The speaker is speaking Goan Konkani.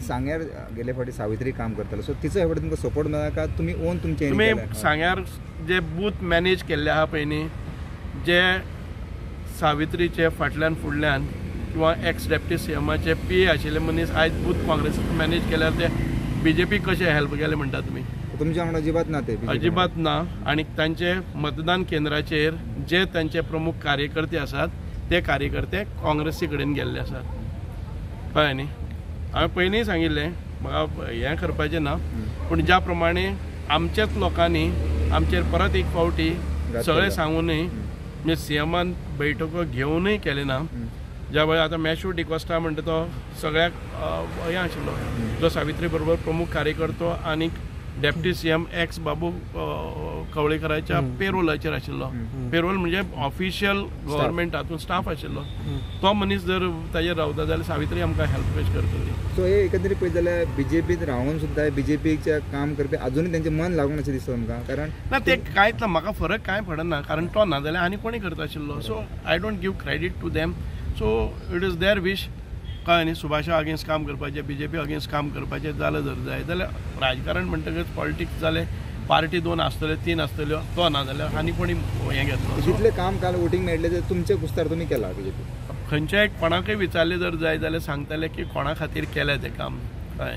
सांग्यार गेले फावटी सावित्री काम करतालो, सो तिचो हे फावटी तुमकां सपोर्ट मेळ्ळा काय तुमी ओन तुमचे? तुमी सांग्यार जे बूथ मॅनेज केल्ले आहा पळय न्ही, जे सावित्रीचे फाटल्यान फुडल्यान किंवा एक्स डेप्टी सीएमाचे पी ए आशिल्ले मनीस आयज बूथ काँग्रेस मॅनेज केल्यार ते बीजेपी कशें हेल्प केले म्हणटा तुमी? तुमच्या वांगडा अजिबात ना ते, अजिबात ना. आनी तांचे मतदान केंद्राचेर जे तांचे प्रमुख कार्यकर्ते आसात ते कार्यकर्ते काँग्रेसी कडेन गेल्ले आसात, कळ्ळें न्ही? हांवें पयलींय सांगिल्लें म्हाका हें करपाचें ना, पूण ज्या प्रमाणे आमच्याच लोकांनी आमचेर परत एक फावटी सगळें सांगूनय म्हणजे सीएमान बैठको घेवनूय केले ना. ज्या वेळार आतां मॅश्यू डिकॉस्टा म्हणटा तो सगळ्याक हें आशिल्लो, जो सावित्री बरोबर प्रमुख कार्यकर्तो आनी डेप्टी सीएम एक्स बाबू कवळेकराच्या पेरोलाचेर आशिल्लो. पेरोल म्हणजे ऑफिशियल गव्हर्मेंट हातूंत स्टाफ आशिल्लो. तो मनीस जर ताजेर रावता जाल्यार सावित्री आमकां हेल्प कशी करतली? सो हे एकंदरीत पळयत जाल्यार बीजेपीत रावून सुद्दां बीजेपीच्या काम करपी अजूनय तेंचें मन लागून अशें दिसता तुमकां? कारण ना ते कांयच ना, म्हाका फरक कांय पडना, कारण तो ना जाल्यार आनी कोणी करता आशिल्लो. So I don't give credit to them, so it is their wish. कळ्ळें न्ही? सुभाषा अगेन्स्ट काम करपाचें, बीजेपी अगेन्स्ट काम करपाचें जालें जर जाय जाल्यार राजकारण म्हणटकच पॉलिटिक्स जालें, पार्टी 2 आसतल्यो 3 आसतल्यो, तो ना जाल्यार आनी कोणी हें घेतलो. जितलें काम काल वोटींग मेळ्ळें ते तुमच्या कुस्तार तुमी केलां बीजेपी? खंयच्याय कोणाकय विचारलें जर जाय जाल्यार सांगतले की कोणा खातीर केलें तें काम.